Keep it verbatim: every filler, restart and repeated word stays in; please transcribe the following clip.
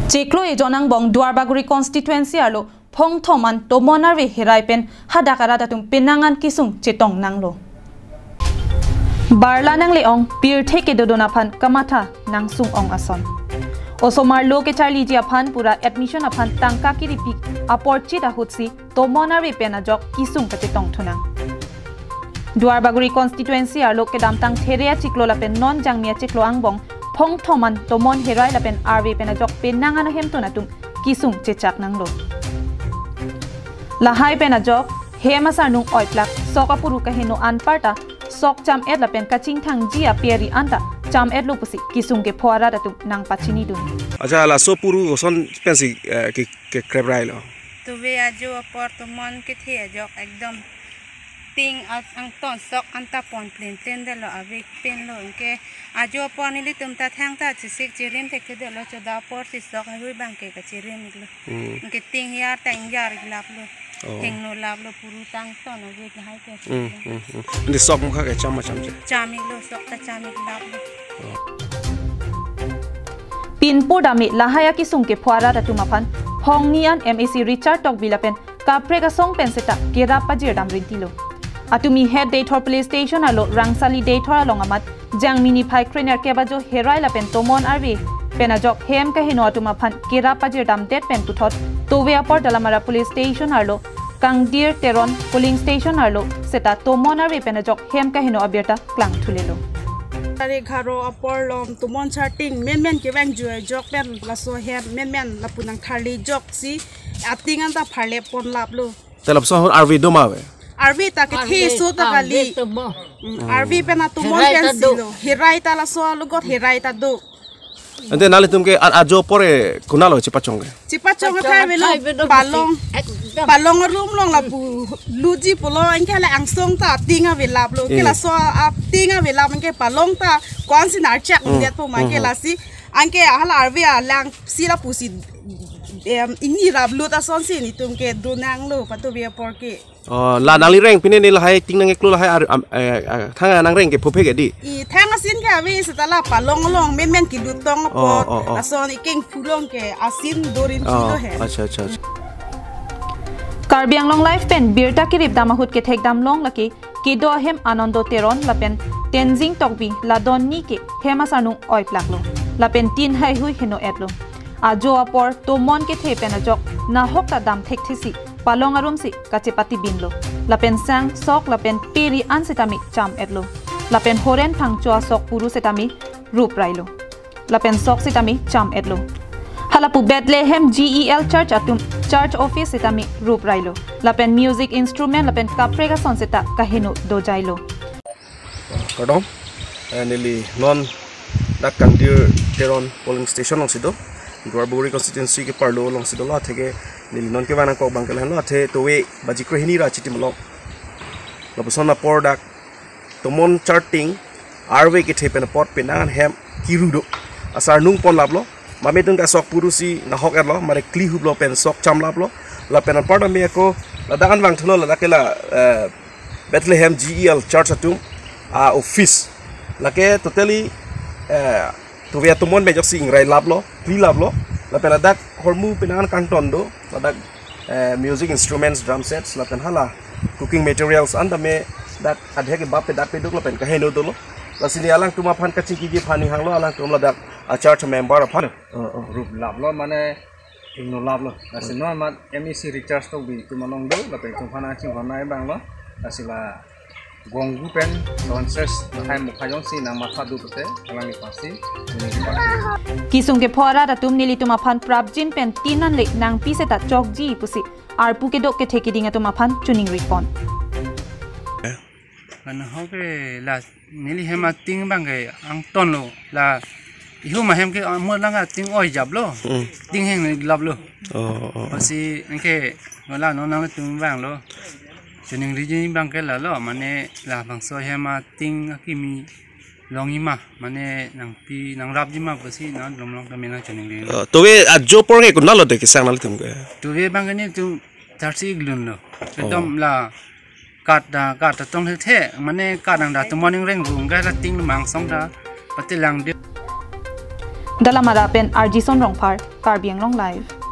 Chiklo ejon angbong Duarbagori constituency arlo phongthom an tomon arve herai pen hadak arat atum penang an kesung chetong nanglo. Barla nangle-ong pirthe kedodun aphan kamatha nangsung ong ason. Osomar lo kecharliji aphan pura admission aphan tangka kiripi apor chit ahutsi tomon arve pen ajok kesung kachetong thunang. Duarbagori constituency arlo kedamtang there achiklo lapen non jangmi achiklo angbong phongthom an tomon herai lapen arve pen ajok penang an ahemtun atum kesung chechak nanglo. Lahai pen ajok hem asarnung oiplak, sok apuru kaheno anparta sok cham-et lapen kachingthangji ape ari anta cham-etlo pusi kesung kepho arat atum nangpachinidun. Acha, laso puru koson pensi, eh, ke, kekrep railo? Tove ajo apor tomon kethe ajok ekdom ting a-, angton sok anta pon plin plin detlo, ave pen lo, anke ajo apor nelitum ta thangta chesik chirim thekthedetlo, choda apor si sok ahui abang ke kachirim iklo. Hmm. Anke ting hiar ta ingyar iklaplo. Oh. Thengno laplo, puru ta angton ave lahai ke. Hmm, hmm, hmm. Ante sok mukha ke cham ma cham che? Cham iklo, sok ta cham iklaplo. Oh. Pinpur dame lahai akesung kepho arat atum aphan hongni an M A C Richard Tokbi lapen kaprek asong pen seta kerap pajirdam rintilo. Atumi het Deithor police station arlo Rangsali Deithor along amat jangmi niphai krenerkep ajo herai lapen tomon arve pen ajok hem kaheno atum aphan kerap pajirdamdet pen puthot tove apor Dalamara police station arlo Kangdir Teron polling station arlo seta tomon arve pen ajok hem kaheno abirta klangthulelo. Tarik egharo apor along tomon charting menmen kevang joi ajok pen laso hem menmen lapu nangtharli ajoksi ating anta pharle ponlaplo. Te lapuson ahut arve do ma ave? Arve ta kethe, arve, so ta kali. Arve ta mo. Mm, arve pen atomon, herai ta pensi do. Lo. Herai ta laso alogot herai ta do. Ante nanglitum ke a-, ajo apor ke konatlo chepachong ke? Chepachong ke pachong thai avelo, thai avelo palong. Ekdom. Palong arum along lapu lutji pulo, anke la angsong ta ating avelaplo. Ke, eh, laso ating avelap anke palong ta ko-ansi narchak, hmm, detpo ma ke, mhm, lasi anke hala arve alang si lapusi, em, ingni raplut asonsi nelitum ke do nanglo patove apor ke. Oh, la nangli reng pine ne lahai ting nangkeklo lahai ar-, am, eh, eh, thang nangreng ke phophe ke di? I thang asin ke ave seta la palong along menmen kelut tong apot. Oh, oh, oh. Lason ikeng phulong ke asin dorin, oh, kilo he. Acha, acha, acha. Karbi Anglong Live pen birta keripdam ahut kethekdam long lake kedo ahem Anando Teron lapen Tenzing Tokbi la don ni ke hem asarnung oiplaklo lapen tin haihui heno-etlo. Ajo apor tomon kethe pen ajok nahok ta dam thekthesi palong arumsi kachepatibinlo. Lapen sang, sok lapen pe ari an sitame cham-etlo. Lapen horen phangcho asok puru sitame rup railo. Lapen sok sitame cham-etlo. Halapu Bethlehem G E L Church atum church office sitame rup railo. Lapen music instrument lapen kaprek ason seta kaheno dojailo. Kardom, eh, neli non dak Kangdir Teron polling station alongsi do, Duarbagori constituency keparlo alongsi dolo, atheke neli non kevang nangkok abang ke lahenlo, athe tove baji krehini ra chitim along. Lapuson apor dak tomon charting arve kethe pen apot penang an hem kiru do. Asarnung ponlaplo, mametun ke asok purusi nahok-etlo, mare kli huplo pen sok chamlaplo, lapen anparta me ako ladak an vangthulo, ladak ke la, eh, Bethlehem G E L Church atum a-office. Lake totally, eh, tove atomon pen ajoksi ingrailaplo, klilaplo. Lapen ladak hormu penang an kangton do, ladak, eh, music instruments, drum sets, lapen hala cooking materials an tame dak adhe ke bap pe dak peduk lapen kaheno dolo. Lasi neli alangtum aphan kachingkiji aphan ning hanglo, alangtum ladak a-church member aphan. Oh, oh. Ruplaplo mane ingno laplo. Lasi non amat M A C Richard Tokbi atum along do, lapen atum aphan nangchingvai abanglo. Lasi la gonggu pen, tonses, lahai mukha jongsi nangmatha do pute, alangli pasi, ini pasi. Kesung kepho arat atum nelitum aphan prapjin pen tin an le nangpi seta chokji pusi arpu kedok kethe keding atum aphan choningri pon. Kan ho ke la neli hem ating abang ke angtonlo, la ihum ahem ke amot lang ating oijaplo. Hmm. Ting heng laplo. Oh, oh, oh. Pasi anke wala non nangtum abanglo. Choningriji abang ke lalo, mane labangso hem ating akimi longji ma, mane nangpi nangrapji ma pusi nang lomlong kami nangchoningri. Oh, tove ajo apor ke konatlo de kesang nanglitum ke? Tove abang ke nelitum charsi iglunlo. Oh. Ekdom la kat ta, kat ta tong the, mane kat nang ta tomon ingreng rung ga la ting mang song ta pati lang de. Dalamara pen R G Son Rongphar, Karbi Anglong Live.